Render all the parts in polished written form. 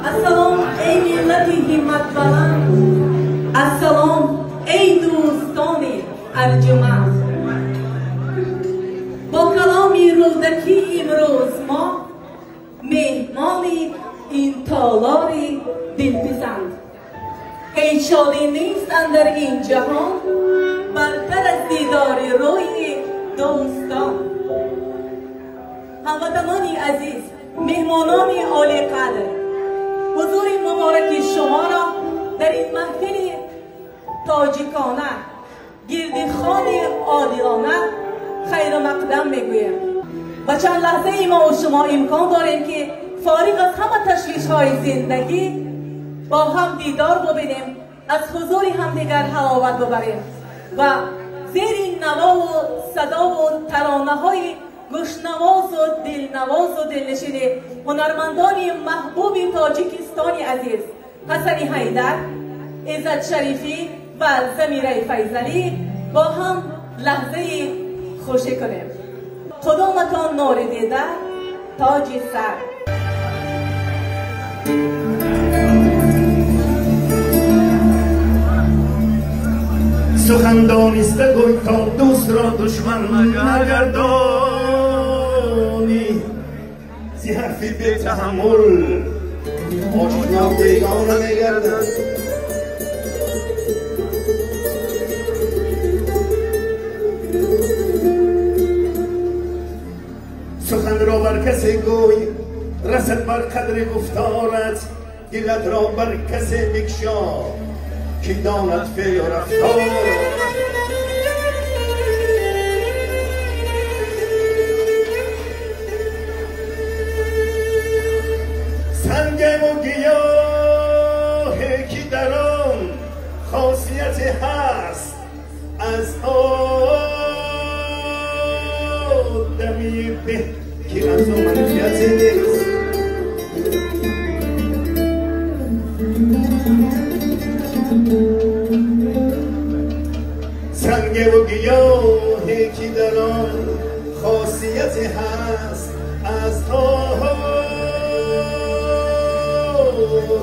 Ассалом эй миллати ҳимматбаланд, ассалом эй дӯстони арҷуманд. Бо каломи Рӯдакӣ имрӯз мо меҳмони ин толори дилписанд. Ҳеҷ шодӣ нест андар ин ҷаҳон бартар аз дидори рӯи дӯстон. Ҳамватанони азиз, меҳмонони олиқадр, ҳузури мубораки шуморо дар ин маҳфили тоҷикона, гирди хони одилона хайру мақдам мегӯем. Ва чанд лаҳзаи мо шумо имкон дорем ки фориғ аз ҳама ташвишҳои зиндагӣ бо ҳам дидор бубинем, аз ҳузури ҳамдигар ҳаловат бубарем ва зери навову садову таронаҳои гӯшнавозу дилнавозу дилнишини ҳунармандони маҳбуби Тоҷикистони азиз Ҳасани Ҳайдар, Иззат Шарифӣ ва Замираи Файзалӣ бо ҳам лаҳзаи хушӣ кунем. Қудоматон нури дида, тоҷи сар. Сухан дониста гӯй то дӯстро душман нагардонӣ, зи ҳарфи бетаҳаммул ошно бегона мегардад. Суханро бар касе гӯй расад бар қадри гуфторат, дилатро бар касе бикшо ки донад феъл рафтор. Сангему гиёҳе ки дар он хосияте ҳаст аз одами беҳ ки аз ӯ манфиате нест. Сангеву гиёҳе ки дар он хосияте ҳаст аз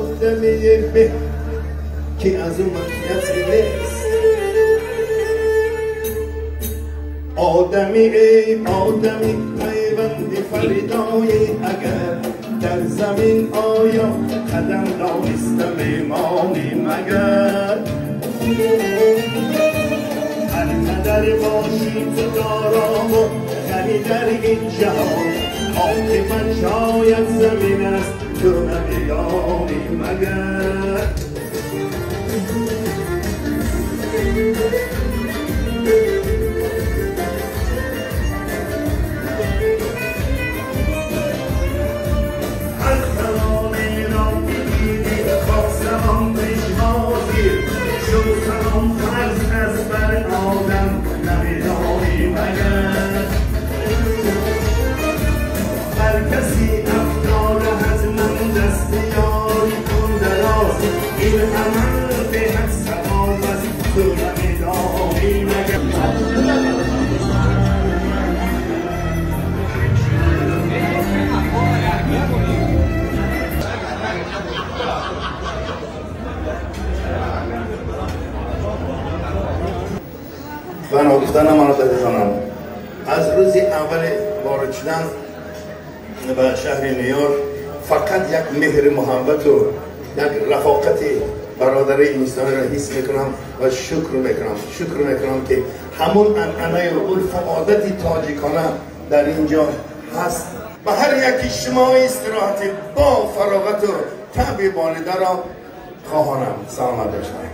одами беҳ ки аз ӯ манфиате нест. Одами эй одами пайванди фаридои, агар дар замин оё қадам дониста мемонӣ магар. Ҳар қадар бошӣ ту дорову ғанӣ дар ин ҷаҳон, оқибат шояд замин аст ту намедонӣ магар. Ҳар каломеро бигирӣ бо салом пешвозгир, чун салом фарз аст бар одам намедонӣ магар. Бар каси афтода ҳатман дасти ёри кун дароз, ин амал беҳад савоб аст ту намедонӣ магар. ва ногуфта намонад азизонам, аз рӯзи аввали ворид шудан ба шаҳри Нью-Йорк фақат як меҳри муҳаббату як рафоқати бародари инсониро ҳис мекунам ва шукр мекунам. Шукр мекунам ки ҳамон анъанаю урфу одати тоҷикона дар ин ҷо ҳаст. Ба ҳар яки шумо истироҳати бо фароғату таби болидаро хоҳонам. Саломат бошед.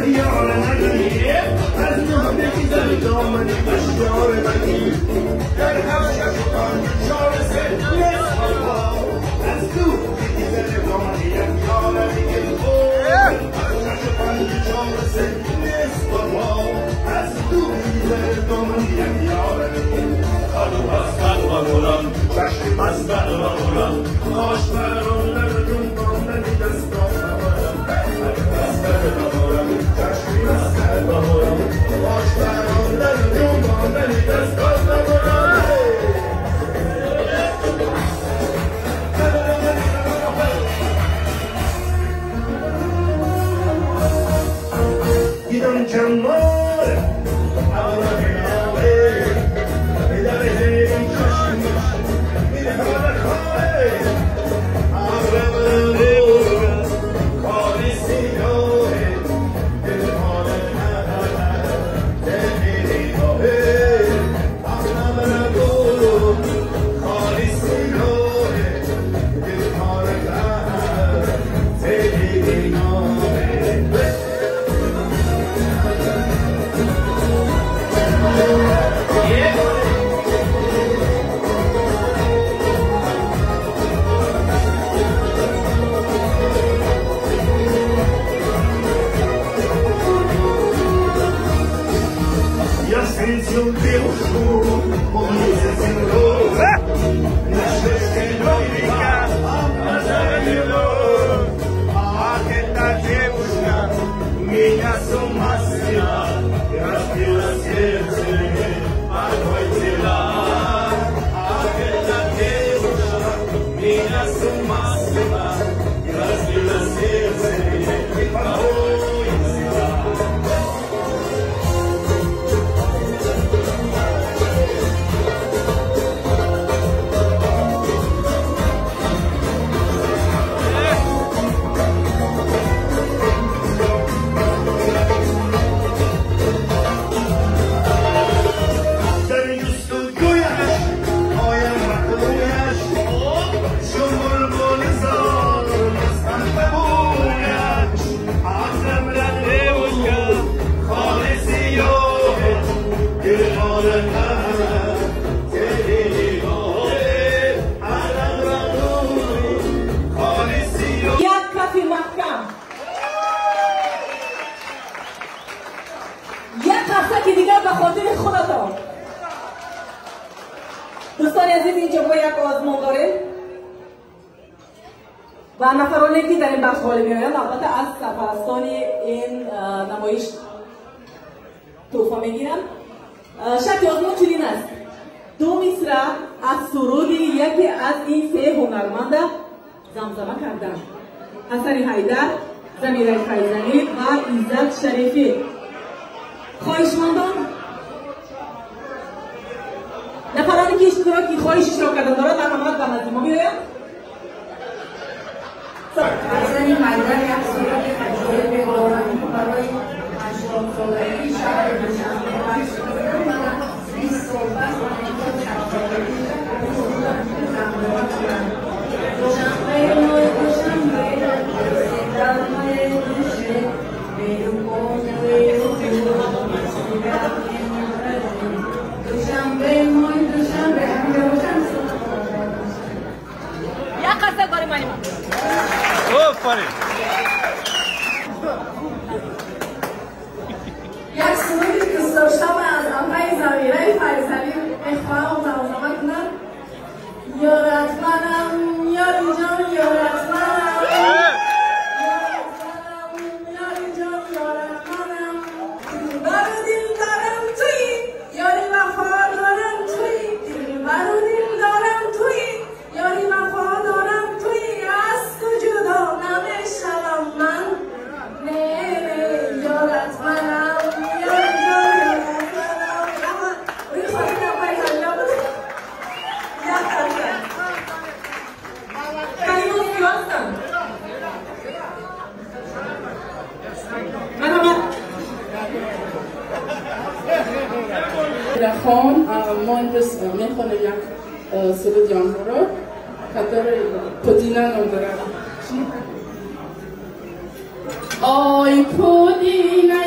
یار منی، از نه بگذر دامن اشیار منی، در هفت شش و پنج چهار سه نصف از دو بگذر دامن یک یار منی، هفت شش و پنج چهار سه نصف از دو بگذر دامن یک یار منی. قدو بستن و چشم بستن و باش بران لرجون دامنی دستان چشمی بستن و باش بران لرجون دامنی دستان. دیدم جمال دوستان عزیز، اینجا ما یک آزمون داریم و نفرانی که در این بخش غالب میآیند البته از سرپرستان این نمایش تحفه میگیرند. شرط آزمون چنین است: دو مصرع از سرود یکی از این سه هنرمند زمزمه کردند: حسن حیدر، ضمیره فیضعلی و عزت شریفی. خواهشمندان نفرانی که اشتراکی خواهش اشتراک کردن دارند مرحمت به نزد ما بیایند. حسن حیدر یک سرود عجایب دارند که برای 80 سالگی شهر دوشنبه بخش کردند. من 20 سال پس زمزمه کنم. دوشنبه مای دوشنبه ستاره دوشه دوشنبه مای دوشنبه. یک قصه برای من. آفرین. یک سرودی دوست داشتم از آقای ضمیره فیضعلی میخواهم زمزمه کنم. یارت منم یاری جان، یارت منم، یارت منم یاری جان، یارت منم، دلبر و دل دارم تویی، یاری وفا دارم تویی، دلبر و دل دارم تویی، یاری وفا دارم تویی، از تو جدا نمیشوم من، نه نه یارت منم یاری جان، یارت منم. روی خاطر آقای حیدر بود. یک قصه کریموف کی هستند؟ مرحمت. خان ما امروز میخوانیم یک سرود آنها را который پودینا نام دارد. آی پودینا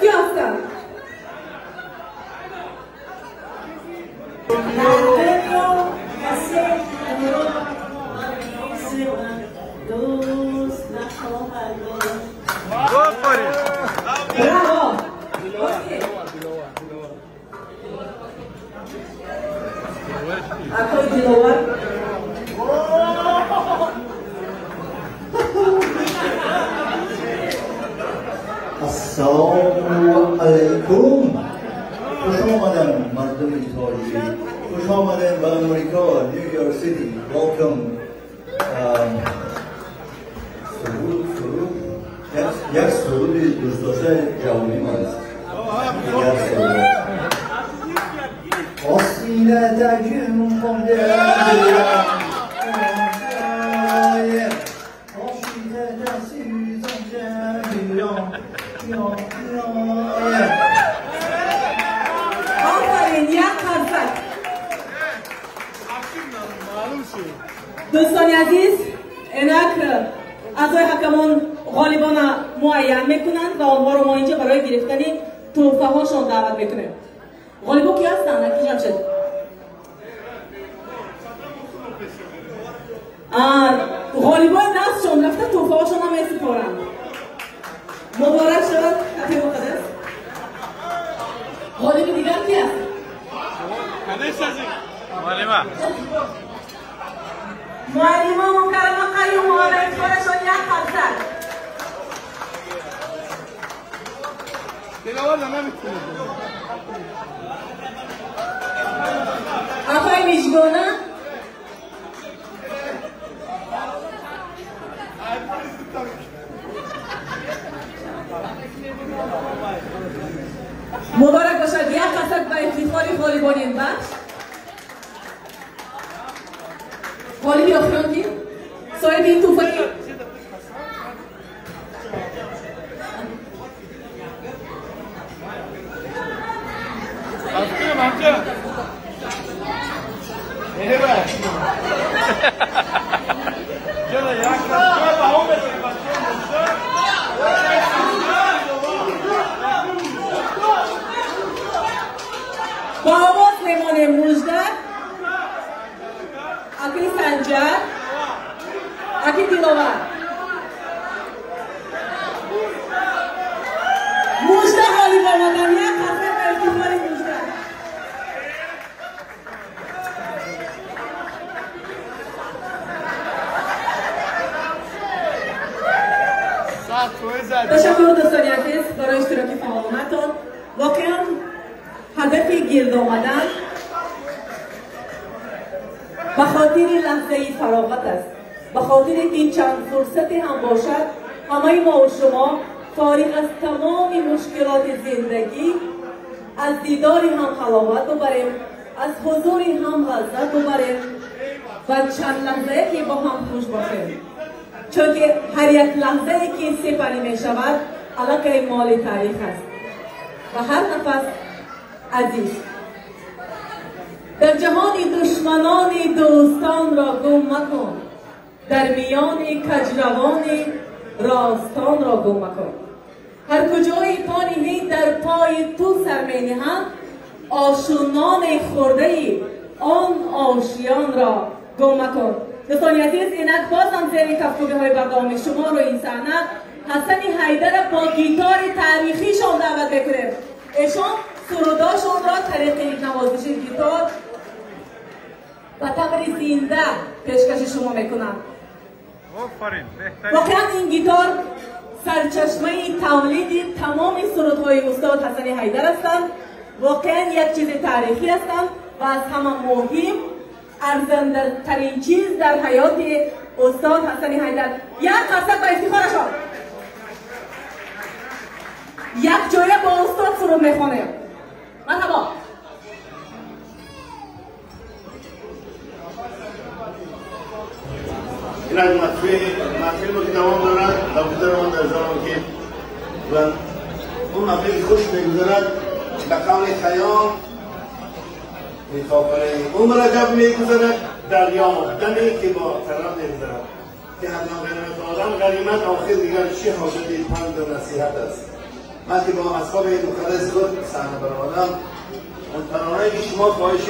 Кӣ ҳастанд? Браво! Акои Диловар. Ассалому алайкум. Хуш омадем, мардуми тоҷик. Хуш омадем ба Амрико, Нью Йорк Сити. Welcome. Суруд, суруд. Як суруди дӯстдоштаи ҷавонӣ аст. Дигар суруд. Осинада Офарин, як қарсак. Дӯстони азиз, инак аъзои ҳакамон ғолибона муайян мекунанд ва онҳоро мо инҷа барои гирифтани тӯҳфаҳошон даъват мекунем. Ғолибо ки ҳастанд, аки Ҷамшед? Ғолибои наздшон рафта тӯҳфаҳошон ҳам месупоранд. Муборак шавад, ҳақи муқаддас. Ғолиби дигар ки аст? Муаллима. Муаллима Мукаррама Қаюмова ба ифтихорашон як қарсак. Апаи Мижгона. Муборак бошад, як қарсак ба ифтихори ғолибони ин бахш. Ғолиби охирон ки? Соҳиби ин тӯҳфа ки? Ба овоз мемонем Мужда, аки Санҷар, аки Диловар. Мужда ғолиб омадан, як қарсак ба ифтихори Мужда. Ташаккур, дӯстони азиз, барои иштироки фаъолонатон. Воқеан ҳадафи гирд омадан ба хотири лаҳзаи фароғат аст, ба хотире ки чанд фурсате ҳам бошад ҳамаи мо ва шумо фориғ аз тамоми мушкилоти зиндагӣ аз дидори ҳам ҳаловат бубарем, аз ҳузури ҳам лаззат бубарем ва чанд лаҳзае ки бо ҳам хуш бошем, чунки ҳар як лаҳзае ки сипарӣ мешавад аллакай моли таърих аст ва ҳар нафас азиз. Дар ҷаҳони душманони дӯстонро гум макун, дар миёни каҷравони ростонро гум макун. Ҳар куҷои пониҳӣ дар пои ту сар мениҳанд, ошунони хурдаи он ошиёнро гум макун. Дӯстони азиз, инак бозам зери кафкӯбиҳои бардавоми шумо рӯи ин саҳна Ҳасани Ҳайдара бо гитори таърихишон даъват мекунем. Эшон сурудошонро тариқи навозиши гитор ба таври зинда пешкаши шумо мекунанд. Воқеан ин гитор сарчашмаи тавлиди тамоми сурудҳои устод Ҳасани Ҳайдар ҳастанд. Воқеан як чизи таърихӣ ҳастанд ва аз ҳама муҳим арзандатарин чиз дар ҳаёти устод Ҳасани Ҳайдар. Як қарсак ба ифтихорашон. Як ҷоя бо устод суруд мехонем. Марҳабо. Инак маҳфил мо ки давом дорад, дар он дар замон ки он маҳфил хуш мегузарад, ба қавли Хайём мехофараи умр аҷаб мегузарад, дарё даме ки бо тараб мегузарад. Ки ҳатман ғанимат одам ғанимат, охир дигар чӣ ҳоҷати панду насиҳат аст. من که با اصحاب مقدس خود صحنه برآمدم، اون ترانه‌ای که شما خواهش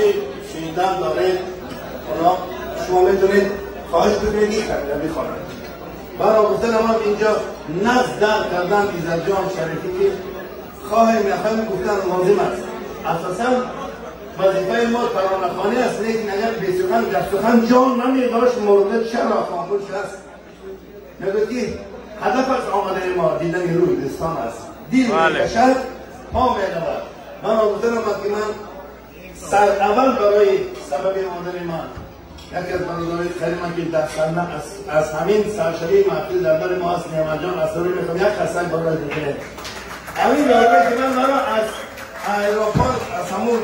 شنیدن داره، اونا شما میتونید خواهش بکنید که میخوانند. برای گفتن ما اینجا نزد در کردن ایزد جان شریفی که خواه میخوایم گفتن لازم است. اساسا وظیفه ما ترانه‌خوانی است، لیکن اگر بی سخن در سخن جان نمیداشت مرده چرا خاموش است؟ میگوید که هدف از آمدن ما دیدن روی دوستان است. دل میکشد پا میرود. من گفتن آمد که من سر اول برای سبب آمدن من یکی از برادرای کریم که در صحنه از همین سرشوی محفل در بر ما است، نعمت جان از روی میخوام یک خسک برای بکنه. همین برادر که من مرا از ایروپورت از همون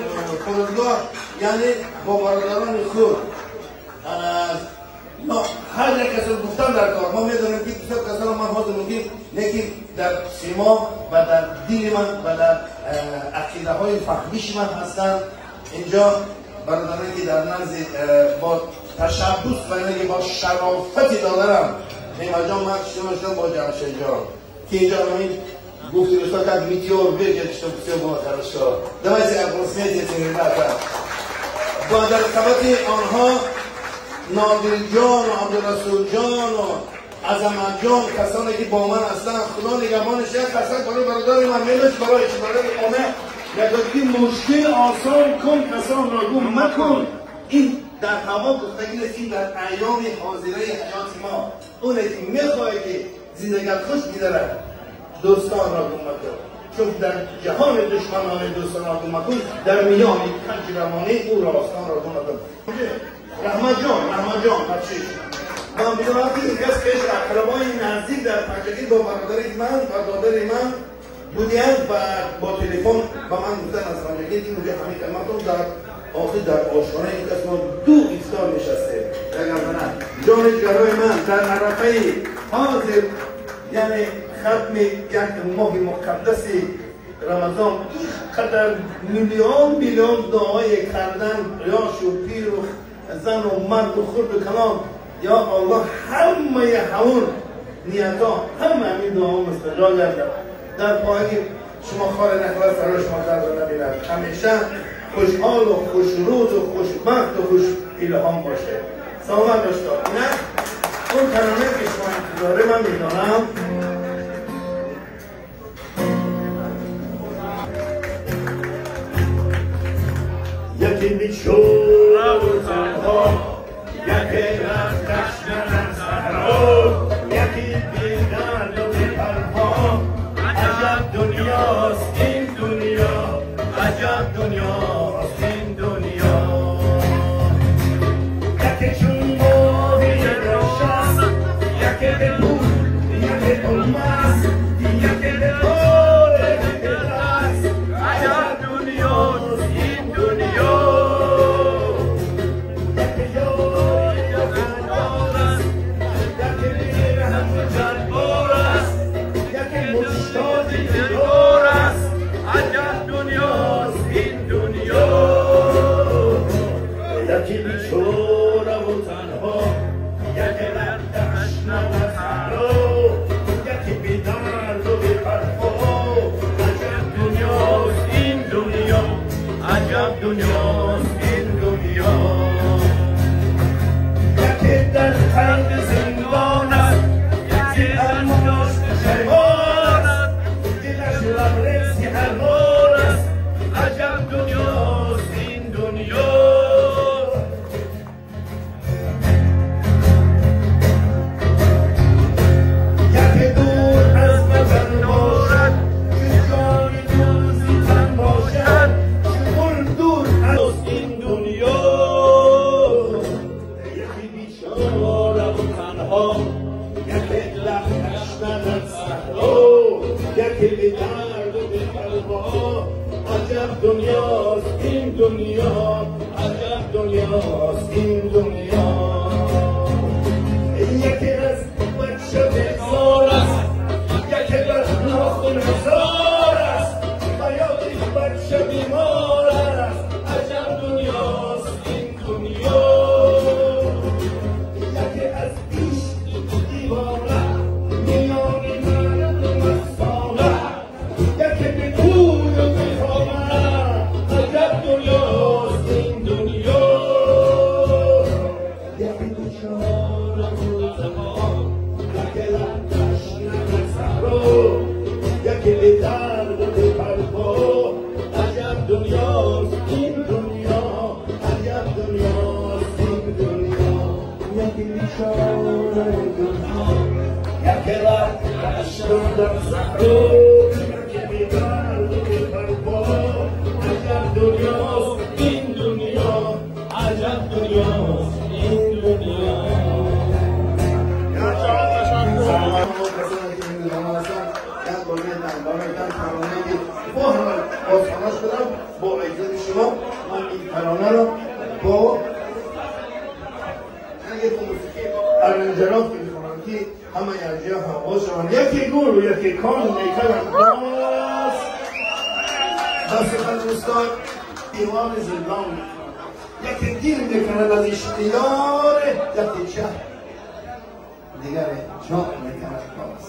فرودگاه، یعنی با برادران خود ما هر یک کس رو گفتن در کار ما میدونیم که بسیار کسان من حاضر میگیم، لیکن در سیما و در دل من و در عقیده های فهمیش من هستند. اینجا برادرانی که در نزد با تشبث و اینکه با شرافتی دادرم نعمت جان من شما با جمشید جان که اینجا همین گفتی دوستا как метеор бегает, чтобы все было хорошо. Давайте аплодисменты этим ребятам. با در قبط آنها نادر جان و عبدالرسول جان و عظمت جان، کسانی که با من هستند، خدا نگهبانش. یک کسان برای برادر من میلش برای برادر قومه یکی مشکل آسان کن کسان را گم مکن. این در هوا گفتگی نیست، این در ایام حاضره حیات ما اونه که میخواه که زندگیت خوش می‌دارد دوستان را گم مکن، چون در جهان دشمنان دوستان را گم مکن، در میان کج روانی او راستان را گم مکن. رحمت جان، رحمت جان بخشش من میدونم که این کس پیش اقربای نزدیک در پنجگی با برادر من و دادر من بودند و با تلفن با من گفتن از پنجگی که اونجا همین کلمتون در آخر در آشانه این کس ما دو ایستار نشسته. جان جرای من در عرفه حاضر، یعنی ختم یک ماه مقدس رمضان، اینقدر میلیون میلیون دعای کردن یاش و پیر و زن و مرد و خرد و کلام، یا الله همه همون نیت ها همه همین دعا مستجاب گردد. در پایین شما خار نخلاص برای شما درد نبیند، همیشه خوشحال و خوشروز و خوشبخت و خوش الهام باشه. سلامت باشید. نه اون ترانه که شما انتظاره من میدانم. یکی بیچاره و تنها، یکی رفتش در صحرا، یکی بی درد و بی پروا. عجب دنیاست این دنیا، عجب دنیاست این دنیا. یکی چون ماهی روشن، یکی به پول، یکی به مست، یکی به بال، یکی به دست. عجب دنیاست این دنیا. یکی یار وفادار است، یکی بی‌رحم و جبار است، یکی مشتاق دیدار است. عجب دنیاست این دنیا. یکی بیچاره و تنها، یکی رفتش در صحرا، یکی بی درد و بی پروا. عجب دنیاست این دنیا، عجب دنیاست این دنیا. یکی در قید زندان است، یکی در مشت شیطان است، دلش لبریز حلال است. عجب دنیاست این دنیا. یکی دور از وطن باشد، چو جان دوزی تن باشد، چو گل دور از این دنیا. یکی بیچاره و تنها، یکی لبکش در صحرا، یکی بی درد و بی پروا. عجب دنیاست این دنیا، عجب دنیاست این دنیا. یکی از بچه بیزار است، یکی بر ناخن هزار است، فریادش بچه بیمار است. عجب دنیاست این دنیا. یکی از عشق دیوانه، میان مرد و مستانه، در صحرا که میبرد و پروا عجب دنیاست این دنیا عجب دنیاست این دنیا. با اجازه شما من این ترانه رو با یک موسیقی ارنجراف میخونم که همه یکجا همواز شوند. یکی گل و یکی کان میکنند باز بس دوستان دیوان زندان میکنند، یکی دل میکند از اشتیار، یکی چه دیگر جان میکند باز.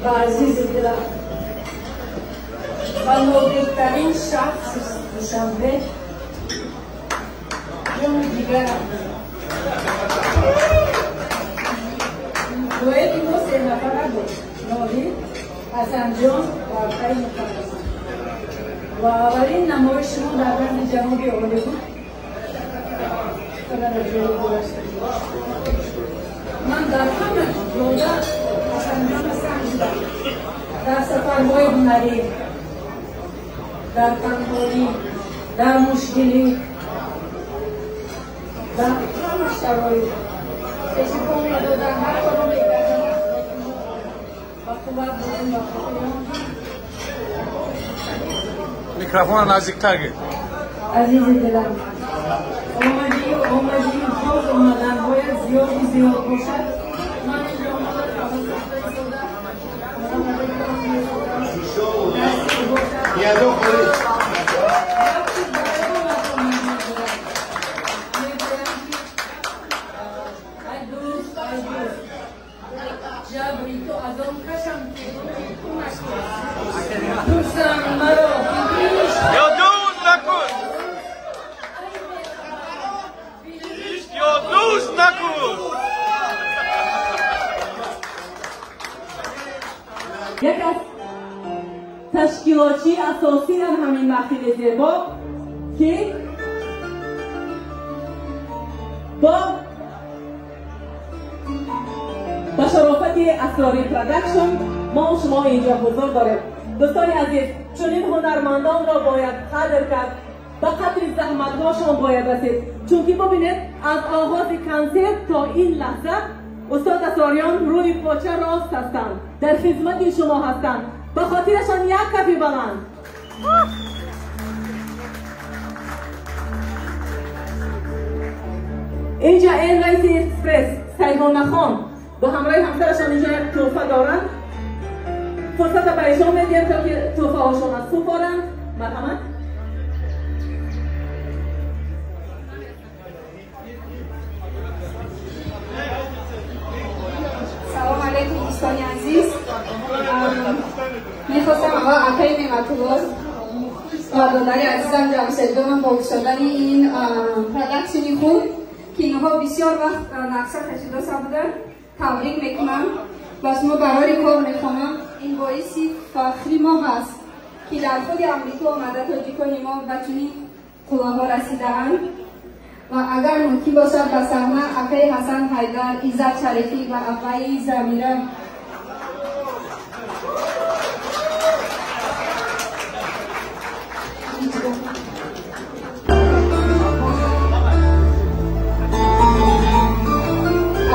و عزیز دلم و نادرترین شخص دوشنبه جان دیگرم. دوئت ما 3 نفره بود، ناهید، حسن جان و آقای مقدس. و اولین نمایش ما در بند جنوب عالی بود. من در همه جاده حسن جان سنجیدم، در سفرهای هنری، در تنهایی، در مشکلی، در همه شرایط پیش پا میدادن، هر کارو میکردن با قوت بودن و میکروفون نزدیکتر گیر. عزیز دلم، آمدی آمدی باز آمدن باید زیاد زیاد باشد. من اینجا آمدم یا دوست نکن، یا دوست نکن. یک از تشکیلاتی اساسی در همین محفل زیبا که با شرافت اسراری production ما و شما اینجا حضور داریم. دوستان عزیز، چنین هنرمندان را باید قدر کرد، به قدر زحمت‌هاشان باید رسید، چون که ببینید از آغاز کنسرت تا این لحظه استاد اسراریان روی پاچه راست هستند، در خدمت شما هستند. به خاطرشان یک کفی بلند. اینجا این رئیس اکسپرس سیحانه خان با همراه همسرشان اینجا یک تحفه دارند. فرصت برایشان میدیم تا که تحفه هاشان از سپارند. مرحمت. سلام علیکم دوستان عزیز. میخواستم اول عطای نعمت‌الله Ва додари азизам Ҷамшедҷонам бо кушодани ин продакшени худ, ки инҳо бисёр вақт нақша кашидоса буданд, табрик мекунам ва шумо барори кор мехонам. Ин боиси фахри мо ҳаст, ки дар худи Амрико омада тоҷикони мо ба чунин қуллаҳо расидаанд. Ва агар мумкин бошад, ба саҳна акаи Ҳасан Ҳайдар, Иззат Шарифӣ ва апаи Замира.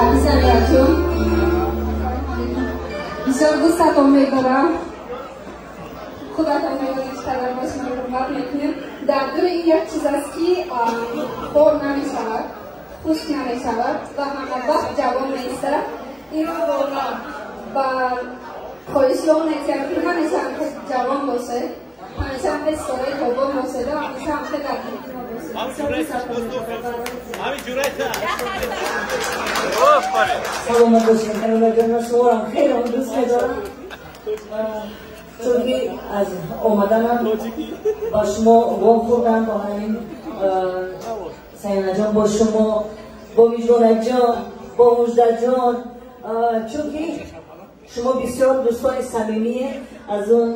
Апи Замираҷон, бисёр дӯстатон медорам. Худатон медонед, чӣ қадар мо шуморо ҳурмат мекунем. Дар дури ин як чиз аст, ки хор намешавад, хушк намешавад ва ҳама вақт ҷавон меистад. Инро ба хоҳиши он нестам, ки ҳамеша ҳам ҷавон бошед, ҳамеша ҳам ситораи тобон бошед ва ҳамеша ҳам дар дили мо бошед. Саломат бошед, Каролаҷон, ман шуморо хеле дӯст медорам, чунки аз омаданам ба шумо вохӯрдам, бо ҳамин Сайнаҷон, бо шумо, бо Виҷдонаҷон, бо Муждаҷон, чунки шумо бисёр дӯстони самимие, аз он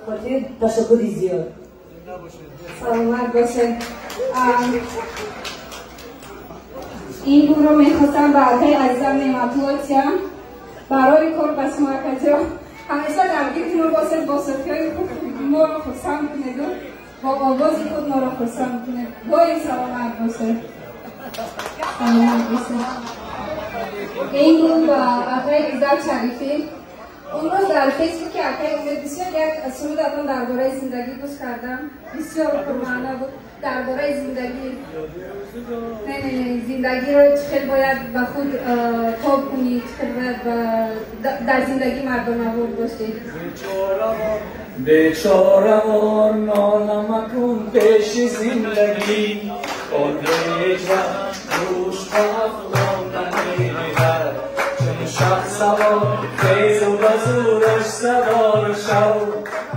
хотир ташаккури зиёд. Саломат бошед. Ин гулро мехостам ба акаи азизам Неъматулло тиям. Барори кор ба шумо, акаҷон. Ҳамеша дар гирди мо бошед, бо шӯхиҳои худ моро хурсанд кунеду бо овози худ моро хурсанд кунед. Доим саломат бошед. Саломат бошед. Ин гул ба акаи Иззат Шарифӣ. Он рӯз дар Фейсбуки акаи Умед бисёр як сурудатон дар бораи зиндагӣ гӯш кардам. Бисёр пурмаъно буд. Дар бораи зиндагӣ. Не, не, не, зиндагиро чӣ хел бояд ба худ тоб кунӣ, чӣ хел бояд дар зиндагӣ мардонавор бошӣ. Бечоравор нола макун пеши зиндагӣ, он ҳеҷ вақт гӯш ба афғон намедиҳад. Чун шахсавор хезу ба зӯраш савор шав,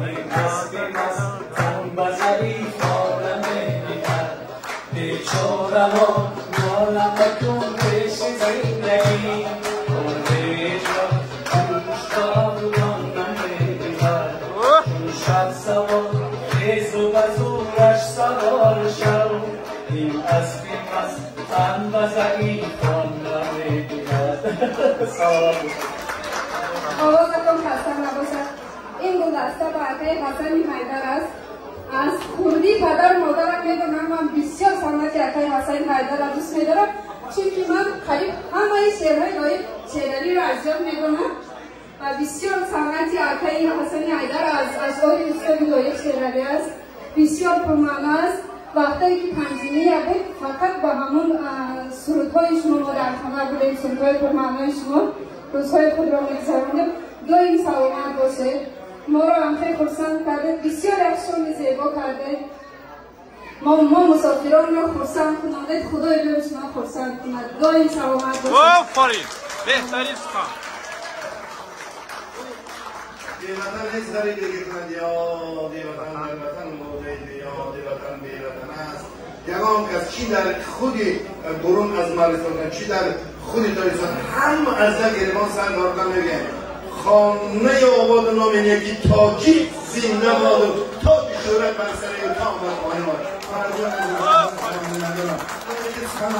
ин асби маст тан ба зарифон намедиҳад. Бечоравор нола макун пеши зиндагӣ, он ҳеҷ вақт гӯш ба афғон намедиҳад. Чун шахсавор хезу ба зӯраш савор шав, ин асби маст тан ба зарифон намедиҳад. Овозатон хаста набошад. Ин гулдаста ба акаи Ҳасани Ҳайдар аст. Аз хурдӣ падару модарам медонам, ман бисёр санъати акаи Ҳасани Ҳайдарро дӯст медорам, чунки ман қариб ҳамаи шеърҳои Лоиқ Шералиро аз ёд медонам ва бисёр санъати акаи Ҳасани Ҳайдар аз ашъори устоди Лоиқ Шералӣ аст. Бисёр пурмаъно аст. Вақтое ки пандемия буд, фақат ба ҳамон сурудҳои шумо мо дар хона будем, сурудҳои пурмаънои шумо рӯзҳои худро мегузарондем. Доим саломат бошед. Моро ҳам хеле хурсанд кардед, бисёр як шоми зебо кардед. Мо мусофиронро хурсанд кунонед, Худои доим шумо хурсанд кунад. Доим саломат бошед. Офарин, беҳтарин сухан. Беватан нест ғарибе кунад ёд, ватан дар ватан мурдаи ёд, ватан беватан аст. Ягон кас чӣ дар худи бурун аз марзистон, чӣ дар худи Тоҷикистон, ҳама аз як гиребон сар дордан мегӯянд. Хонаи ободу номи неки тоҷик зинда боду тоҷи шӯҳрат бар сари то бар хоҳем. Суханҳо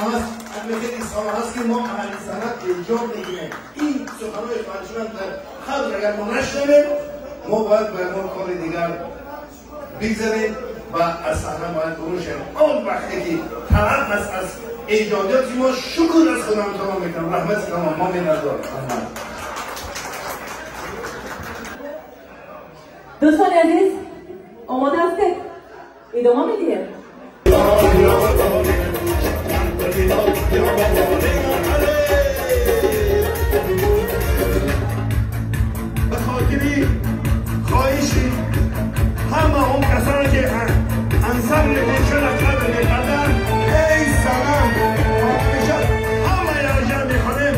ҳаст, ки мо аҳли санъат эҷод мекунем. Ин суханҳои фарҷманд дар қадр агар мо нашнавем, мо бояд ба ягон кори дигар бигзарем ва аз саҳна бояд бурун шавем. Он вақте ки талаб аст аз эҷодиёти мо, шукр аз Худо таоло мекунам. Раҳмати тамом мо меназор. Дӯстони азиз, омода ҳастед? Идома медиҳем. به خاطری خواهشی همه اون کسانی که انسان گلشن قدر میکردن، ای سلام همه یاجا میخوانیم.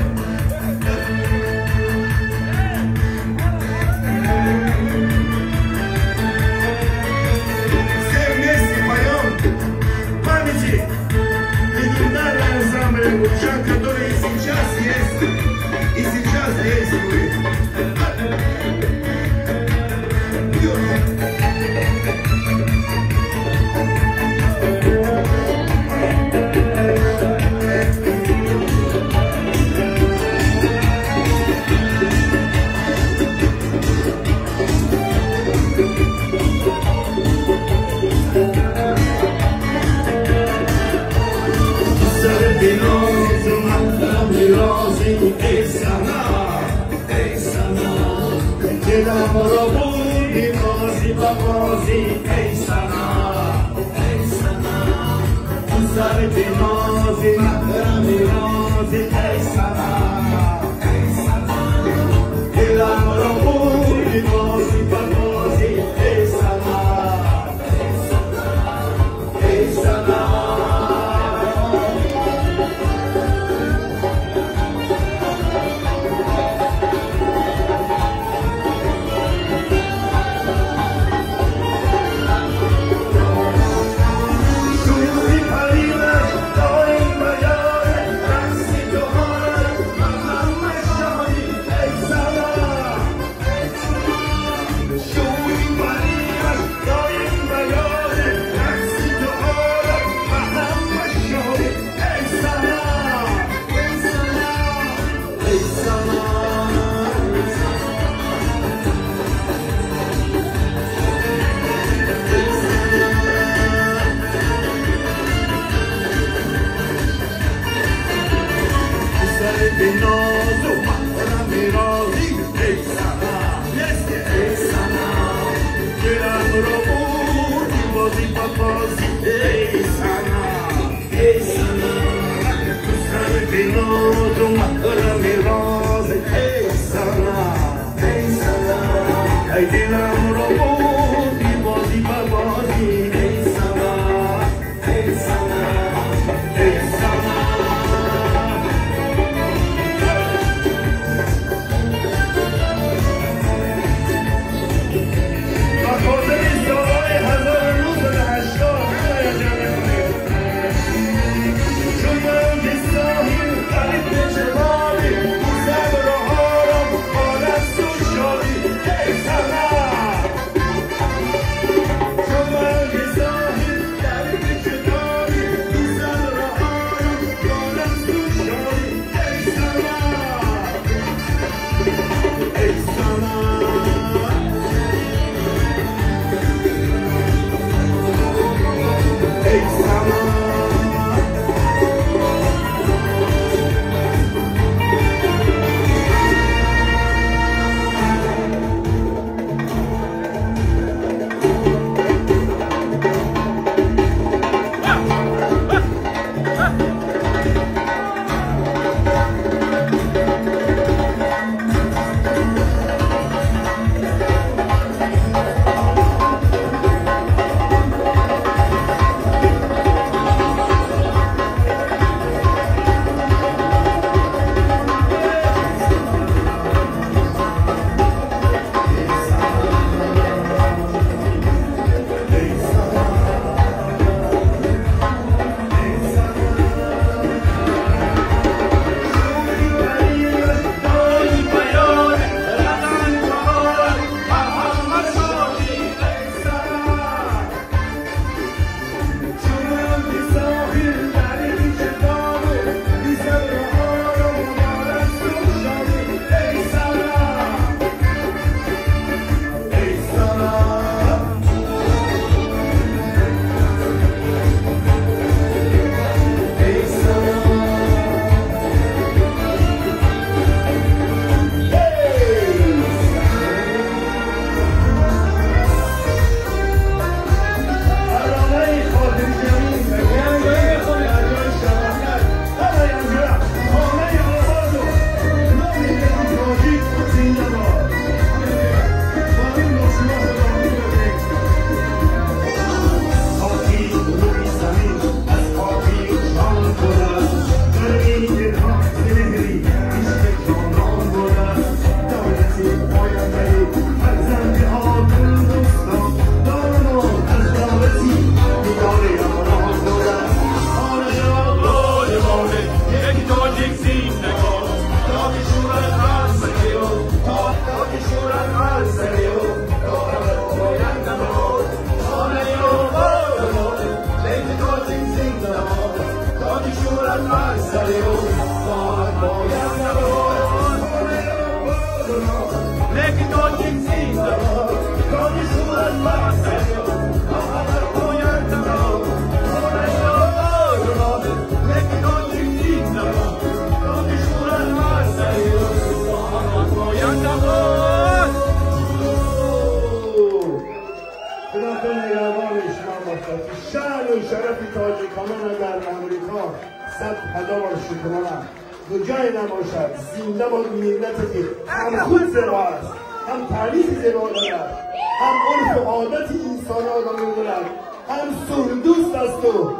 کجای نباشد. زنده باد ملتی که هم خود زیبا است، هم تاریخ زیبا دارد، هم عرف و عادت انسان آدمی دارد، هم صلح دوست است و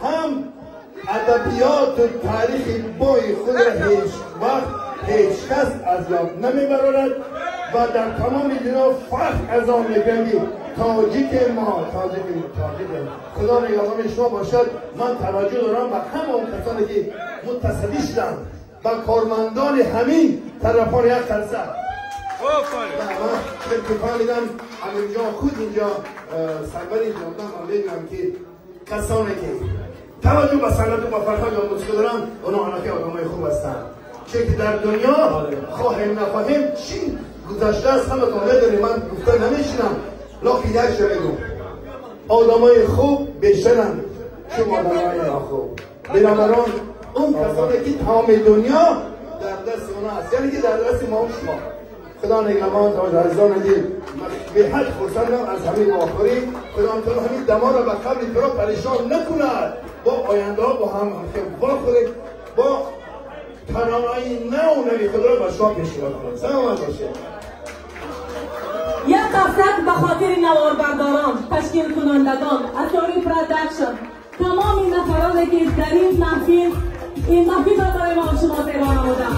هم ادبیات و تاریخ بای خود را هیچ وقت هیچ کس از یاد نمیبرد و در تمام دنیا فرق از آن میکنی. تاجیک ما، تاجیک ما، تاجیک ما، خدا نگهبان شما باشد. من توجه دارم به همون کسانی که متصدی شدند و کارمندان همین طرفان یک خلصه. من خیلی فهمیدم همینجا خود اینجا سرور اینجا بودم. من میگم که کسانی که توجه به صنعت و به فرهنگ و موسیقی دارن اونا همه آدمای خوب هستند، چون که در دنیا خواهیم نخواهیم چی گذشته است همه تا نداریم. من گفته نمیشینم، لاکی یک شو بگم آدمای خوب بیشترن چون آدمای ناخوب. بنابراین اون کسانی که تمام دنیا در دست اونا هست، یعنی که در دست ما و شما. خدا نگهبان تا عزیزان دل، به حد خرسندم از همین واخوری. خدا تعالی همین دما را به قبل تو را پریشان نکند. با آینده با هم واخوریم، با ترانه‌های نو نوی خدا را به شما پیشنهاد کنم. سلامت باشید. یک قفسک به خاطر نواربرداران، تشکیل کنندگان، اثاری production، تمام این نفرانی که در این محفل را برای ما شما زیبا نمودند.